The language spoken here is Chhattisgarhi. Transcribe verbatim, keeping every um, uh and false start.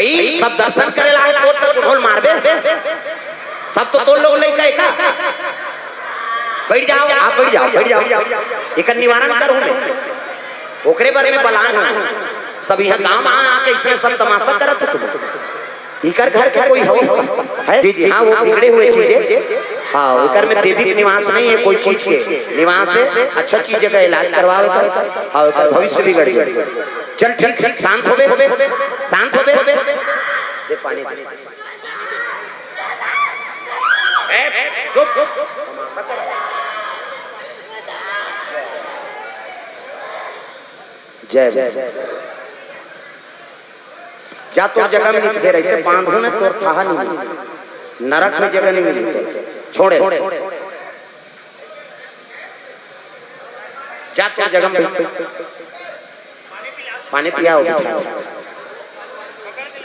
ई सब दर्शन करे ला हे, तोर तक ढोल मारबे। सब तो तोर लोग लइका हे का? बैठ जाव, आप बैठ जाव, बैठ जाव। एकर निवारण करहूं मैं। ओकरे बर में बलान हूं। सब इहां गांव म आ, आ के इसने सब तमाशा करत हो तुम। इकर घर के कोई हो? है? जी, जी। हाँ, वो बिगड़े हुए चीज हे। हाँ, इकर में देवी के निवास नहीं हे, कोई चीज के निवास हे। अच्छा चीज जगह इलाज करवावे का। हाँ, इकर भविष्य बिगड़ गया। चल ठीक हे, शांत होबे, शांत होबे। दे पानी दे। ए, चुप, चुप। जय बोल। जा तोर जगह में नहीं, फेर ऐसे बांधहूं ना, तोर थाह नहीं मिली। नरक में जगह नहीं मिली तो। छोड़े। जा तोर जगह में बैठ। पानी पियाव, बिठाव।